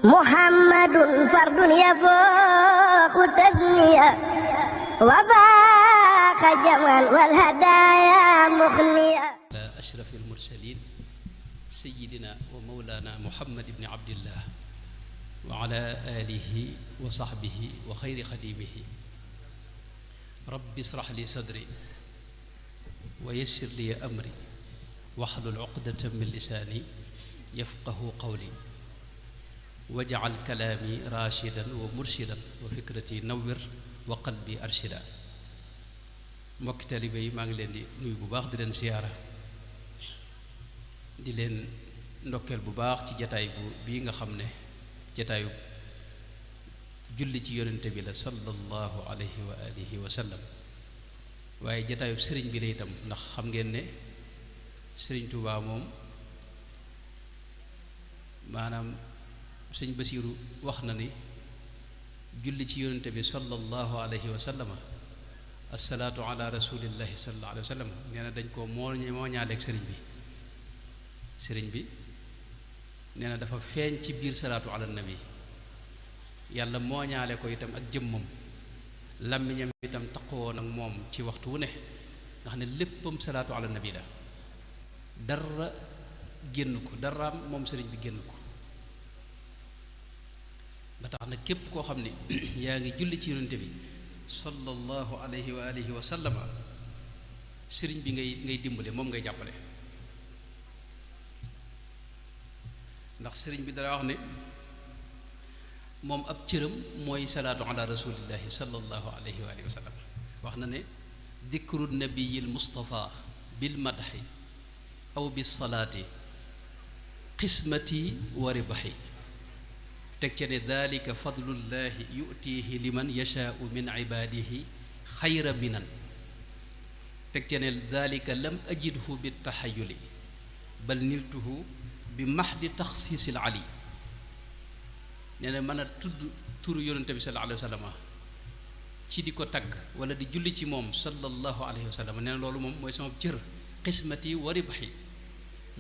محمد فرد يفوق تسنية وفاق جمال والهدايا مخنية. أشرف المرسلين سيدنا ومولانا محمد بن عبد الله وعلى آله وصحبه وخير خديمه. رب اشرح لي صدري ويسر لي أمري واحلل عقدة من لساني يفقه قولي واجعل كلامي راشدا ومرشدا وفكرتي نور وقلبي أرشدا. mbokki taalibe yi maa ngi leen di nuyu bu baax di leen siyaara di leen ndokkeel bu baax ci jataay bii nga xam ne jataayu julli ci yonente bi la sallallahu alayhi wa alihi wa sallam, waaye jataayu sëriñ bi la itam, ndax xam ngeen ne sëriñ Tuubaa moom maanaam sëñ Basiiru wax na ni julli ci yonente bi sallallahu alayhi wa sallama assalaatu ala rasulillahi sallallahu alayhi wa sallam nee na dañ ko moo ñaaleeg sëriñ bi nee na dafa feeñ ci biir salaatu ala nabi, yàlla moo ñaale ko itam ak jëmmam, làmmiñam itam taqoon ak moom ci waxtu wu ne nga xam ne léppam salaatu ala nabi la, dara génn ko, daraam moom sëriñ bi génn ko. ba tax na képp koo xam ne yaa ngi julli ci yonente bi sallallahu alayhi wa alihi wa sallama, sëriñ bi ngay dimbale, moom ngay jàppale. ndax sëriñ bi dara wax ne moom ab cëram mooy salaatu ala rasulillahi sallallahu alayhi wa alihi wa sallam. wax na ne dikru nabiyil mustafa bil madhi aw bis salaati qismati wa ribahi. teg ca ne dalika fadlullahi yutihi liman yashaau min ibadihi xayra minan. teg ca ne dalika lam ajidhu bi taxayuli bal niltuhu bi mahdi taxsiisil ali. nee na mën a tudd turu yonente bi sallallahu alayhi wa sallam ci di ko tagg wala di julli ci moom sallallahu alayhi wa sallam, nee na loolu moom mooy sama cër, xismati wa ribxi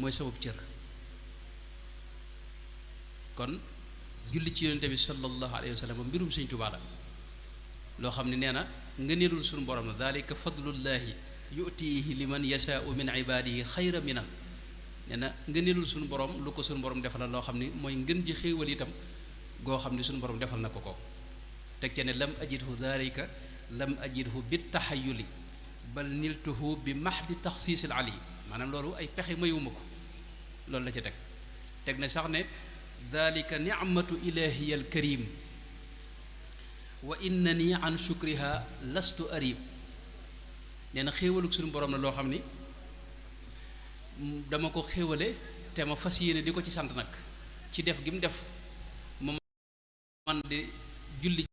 mooy sama cër. kon julli ci yonente bi sallallahu alayhi wa sallam mbirum Sëñ Tuubaa la loo xam ne nee na ngëneelul suñu borom la, dalika fadlullahi yutihi liman yashaau min ibadihi xayra minan. nee na ngëneelul suñu borom lu ko suñu borom defal la loo xam ne mooy ngën ji xéewal itam goo xam ne suñu borom defal na ko ko. teg ca ne lam ajidhu dalika lam ajidhu bi taxayuli bal niltuhu bi mahdi taxsiisil ali. maanaam loolu ay pexe mayuma ko, loolu la ca teg na sax ne dalika nicmatu ilahiya alkarim wa innani an shukriha lastu arib. nee na xéewalug suñu borom la loo xam ni dama ko xéewale te ma fas yéene di ko ci sant nag ci def gi mu def ma man di julli.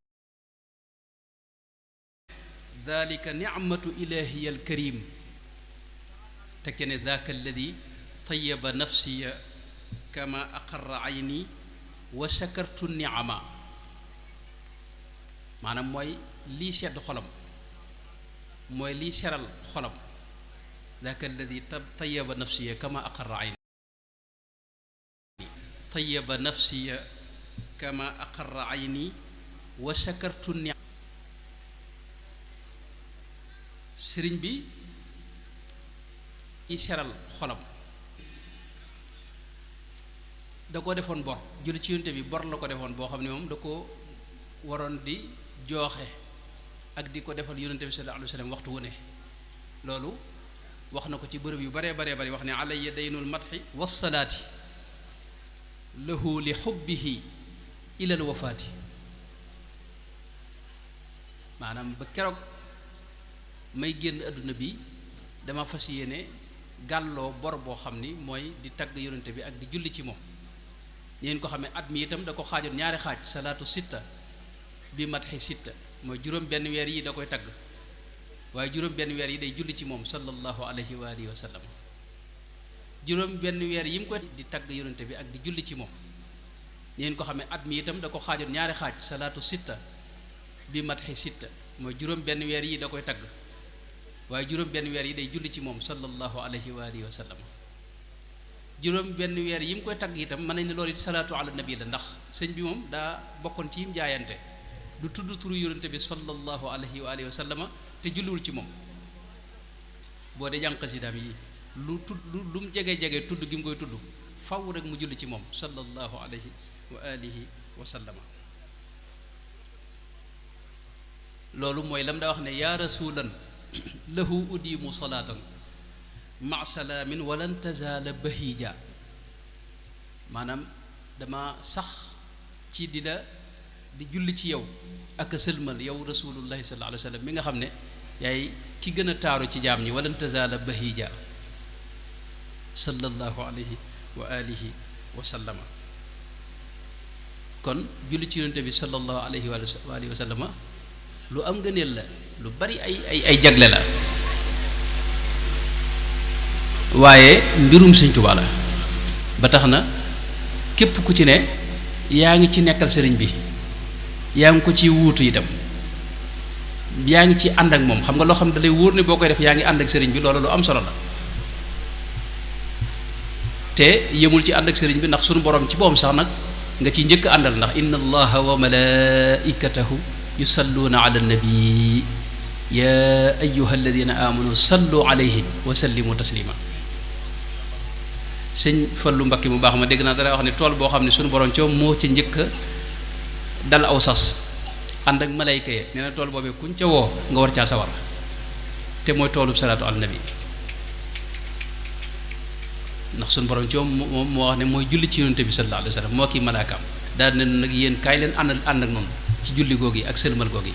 dalika nicmatu ilahiya alkarim. teg ce ne daaka alladi tayaba nafsiya kama aqarra ayni wa shakartu niama. maanaam mooy lii sedd xolam, mooy lii seral xolam. daaka alladi tayaba nafsiya kama aqarra ayni, tayaba nafsiya kama aqarra ayni wa shakartu niama. sëriñ bi i seral xolam da ko defoon bor, julli ci yonte bi bor la ko defoon boo xam ne moom da ko waroon di jooxe ak di ko defal yonente bi sallallahu alayhi wa sallam waxtu wu ne. loolu wax na ko ci bërëb yu baree bari, wax ne alayya daynul madhi wassalaati lahu li xubbihi ilal wafaati. maanaam ba keroog may génn àdduna bi dama fas yéene gàlloo bor boo xam ni mooy di tagg yonente bi ak di julli ci moom. ngeen ko xamee at mi itam da ko xaajoon ñaari xaaj, salaatu sitta bi madhi sitta, mooy juróom benn weer yi da koy tagg, waaye juróom benn weer yi day julli ci moom sallallahu alayhi wa alihi wa sallam. juróom benn weer yi mu koy di tagg yonente bi ak di julli ci moom. ngeen ko xamee at mi itam da ko xaajoon ñaari xaaj, salaatu sitta bi madhi sitta, mooy juróom benn weer yi da koy tagg, waaye juróom benn weer yi day julli ci moom sallallahu alayhi wa alihi wa sallam. juróom benn weer yi mu koy tagg itam mën nañ ne loolu it salaatu ala nabi la, ndax sëñ bi moom daa bokkoon ci yim jaayante du tudd turu yonente bi sallallahu alayhi wa alihi wa sallama te julliwul ci moom boo dee jàng xasidaam yi lu mu jege tudd gi mu koy tudd faw rek mu julli ci moom sallallahu alayhi wa alihi wa sallama loolu mooy lam daa wax ne yaa rasulan lahu udimu salaatan ma salaamin walan tazaala bahija maanaam dama sax ci di julli ci yow ak sëlmal yow rasulullahi sallallahu alayhi wa sallam mi nga xam ne yaay ki gën a taaru ci jaam ñi walan tazaala bahija sallallahu alayhi wa alihi wa sallama kon julli ci yonente bi sallallahu alayhi wa alihi wa sallama lu am ngëneel la lu bari ay jagle la waaye mbirum Sëñ Tuubaa la ba tax na képp ku ci ne yaa ngi ci nekkal sëriñ bi yaa ngi ko ci wuutu itam yaa ngi ci ànd ak moom xam nga loo xam ne da lay wóor ne boo koy def yaa ngi ànd ak sëriñ bi loolu lu am solo la te yëmul ci ànd ak sëriñ bi ndax sunu borom ci boom sax nag nga ci njëkk àndal ndax inna allaha wa malaikatahu yusalluuna ala nabi ya ayyuha alladina amanu sallu alayhi wa sallimu taslima sëñ Fallu Mbakki mu baax ma dégg naa dara wax ne tool boo xam ne sunu borom coow moo ca njëkk dal aw sas ànd ak malayka ya nee na tool boobee kuñ ca woo nga war caa sawar te mooy toolub salaatu ala nabi ndax sunu borom coow moom moo wax ne mooy julli ci yonente bi sallallahu alayhi wa sallam moo kii malaakaam daal ne nag yéen kaay leen ànd ak noonu ci julli googi ak sëlmal googi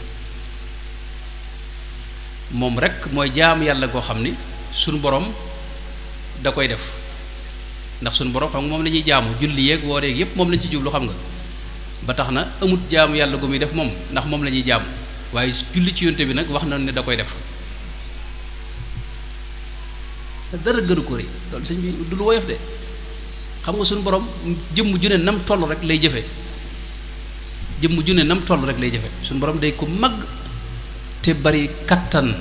moom rek mooy jaam yàlla goo xam ni sunu borom da koy def ndax sunu borom xam nga moom la ñuy jaamu julli yeeg woor yeeg yépp moom lañ ci jublu xam nga ba tax na amut jaamu yàlla gu muy def moom ndax moom la ñuy jaamu waaye julli ci yonte bi nag wax na ne da koy def dara gënu ko rëy loolu sëñ bi du lu woyof de xam nga sunu borom jëmm ju ne nam toll rek lay jëfe jëmm ju ne nam toll rek lay jëfe sunu borom day ko mag te bari kattan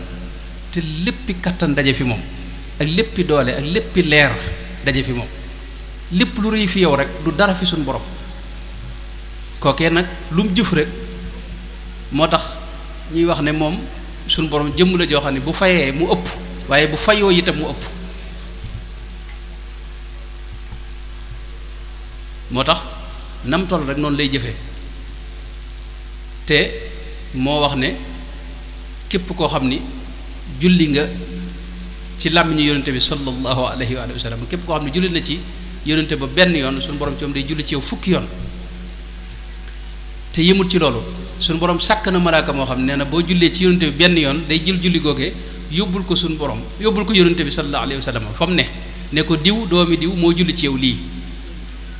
te léppi kattan daje fi moom ak léppi doole ak léppi leer daje fi moom lépp lu rëy fi yow rek du dara fi sunu borom kookee nag lu mu jëf rek moo tax ñuy wax ne moom sunu borom jëmm la joo xam ne bu fayee mu ëpp waaye bu fayoo itam mu ëpp moo tax nam toll rek noonu lay jëfee te moo wax ne képp koo xam ni julli nga ci làmmiñu yonente bi sallallahu alayhi wa sallam képp koo xam ne julli na ci yonente ba benn yoon suñu borom ci moom day julli ci yow fukki yoon te yëmut ci loolu suñu borom sàkk na malaaka moo xam ne nee na boo jullee ci yonente bi benn yoon day jël julli googee yóbbul ko suñu borom yóbbul ko yonente bi sallallahu alayhi wa sallam fa mu ne ko diw doomi diw moo julli ci yow lii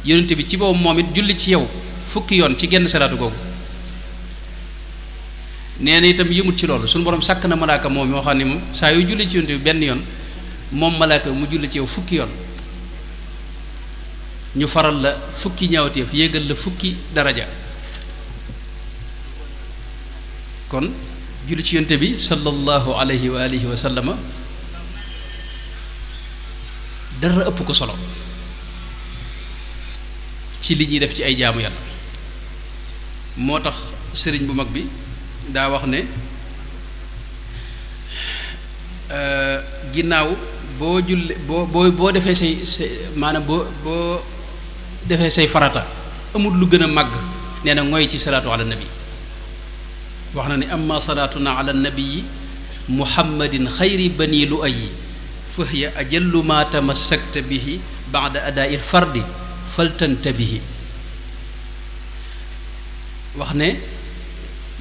yonente bi ci boobu moom it julli ci yow fukki yoon ci genn salaatu googu nee na itam yëmut ci loolu suñu borom sàkk na malaaka moom moo xam ne moom saa yoo julli ci yonente bi benn yoon moom malaaka mu julli ci yow fukki yoon ñu faral la fukki ñaawteef yéegal la fukki daraja kon julli ci yonente bi sallallahu alayhi wa alihi wa sallama dara ëpp ko solo ci li ñuy def ci ay jaamu yàlla moo tax sëriñ bu mag bi daa wax ne ginnaaw boo julli boo defee say maanaam boo defee say farata amul lu gën a màgg nee na ngoy ci salaatu ala nabi wax na ne amma salaatuna ala nabii muhammadin xayri bani lu ayi fa hiya ajallu ma tamassakta bihi baada adaa'il fardi faltantabihi wax ne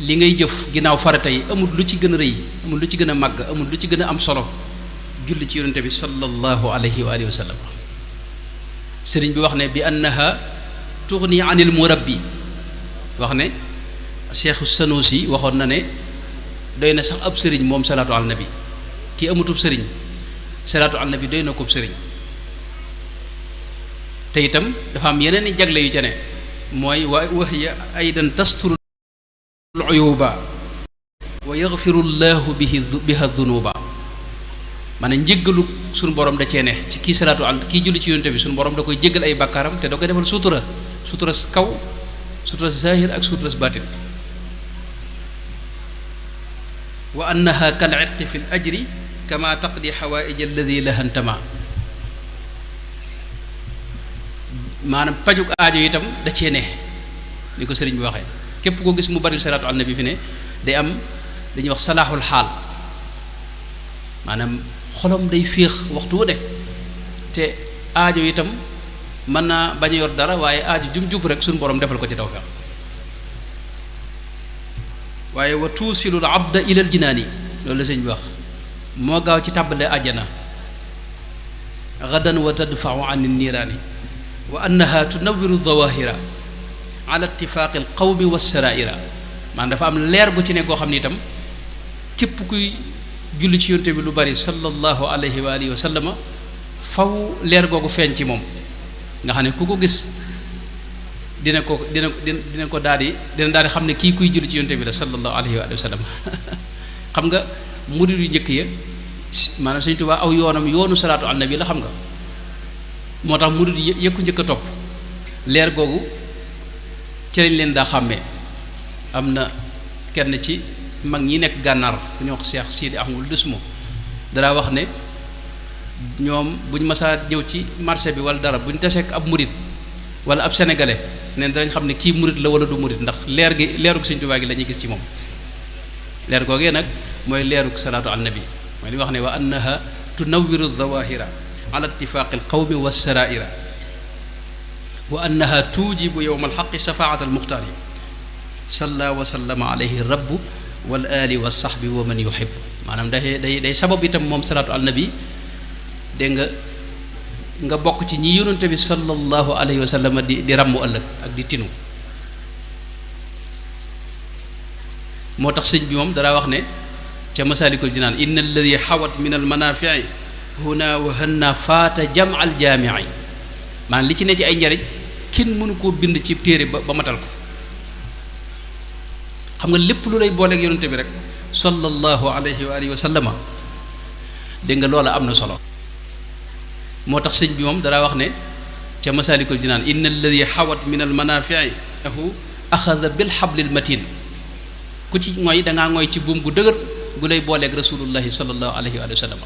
li ngay jëf ginnaaw farata yi amul lu ci gën a rëy amul lu ci gën a màgg amul lu ci gën a am solo julli ci yonente bi sallallahu alayhi wa alihi wa sallam sëriñ bi wax ne bi annaha tughni anil murabbi wax ne cheikhu sanusi waxoon na ne doy na sax ab sëriñ moom salaatu ala nabi kii amutub sëriñ salaatu ala nabi doy na ko sëriñ te itam dafa am yeneen i jagle yu ca ne mooy wa hiya aydan tasturu uyuba wa yaghfiru llahu biha dunuba maanaam njéggalu suñu borom da cee ne ci kii salaatu al kii julli ci yonente bi suñu borom da koy jéggal ay bàkkaaram te da koy defal sutura kaw sutura zahir ak sutura batin wa annaha kal itqi fi l ajri kama taqdi xawaaij alladi lahantama maanaam pajuk aajo itam da cee ne ni ko sëriñ bi waxee képp koo gis mu bari salaatu ala nabi fi ne day am dañuy wax salaaxul xaal maanaam xolom day féex waxtu wu ne te aajo itam mën naa bañ a yor dara waaye aajo jub rek suñu borom defal ko ci tawfeex waaye wa tuusilul abda ilal jinaani loolu la sëñ bi wax moo gaaw ci tàbbale àjjana gadan wa tadfau an niiraani wa annaha tunawiru zawahira ala ittifaaqi al qawmi wa saraira maanaam dafa am leer gu ci ne koo xam ne itam képp kuy julli ci yonte bi lu bari sallallahu alayhi wa alihi wa sallama faw leer googu feeñ ci moom nga xam ne ku ko gis dina ko daal di xam ne kii kuy julli ci yonte bi la sallallahu alayhi wa sallam xam nga murid yu njëkk ya maanaam Sëñ Tuubaa aw yoonu salaatu ala nabi la xam nga moo tax murid yëkku njëkk a topp leer googu ci lañ leen daa xàmmee am na kenn ci mag ñi nekk gànnaar ku ñu wax Cheikh Sidi Ahmadou Dusmo dara wax ne ñoom buñ masaa ñëw ci marché bi wala dara buñ taseek ab murid wala ab sénégalais neen danañ xam ne kii murid la wala du murid ndax leerug Sëñ Tuubaa gi la ñuy gis ci moom leer googee nag mooy leerug salaatu ala nabi mooy li wax ne wa annaha tunawiru zawahira ala ittifaaqi alqawmi wa saraira wa annaha tujibu yowma alxaqi shafaat almuxtaari salla wa sallama alayhi rabbu wal ali wa sahbi wa man yuhib maanaam day sabab itam moom salaatu ala nabi dégg nga bokk ci ñi yonente bi sallallahu alayhi wa sallam di ràmmu ëllëg ak di tinu moo tax sëñ bi moom dara wax ne ca masaalikul jinaan inna alladi xawat min al manafii huna wa hanna faata jam al jaamii maanaam li ci ne ci ay njariñ kenn mënu koo bind ci téere ba matal ko xam nga lépp lu lay booleeg yonente bi rek sallallahu alayhi wa alihi wa sallama dégg nga loola am na solo moo tax sëñ bi moom dara wax ne ca masaalikul jinaan inna alladi xawat min al manafii lahu axada bil xablil matin ku ci mooy dangaa mooy ci buum gu dëgër gu lay booleeg rasulullahi sallallahu alayhi wa sallam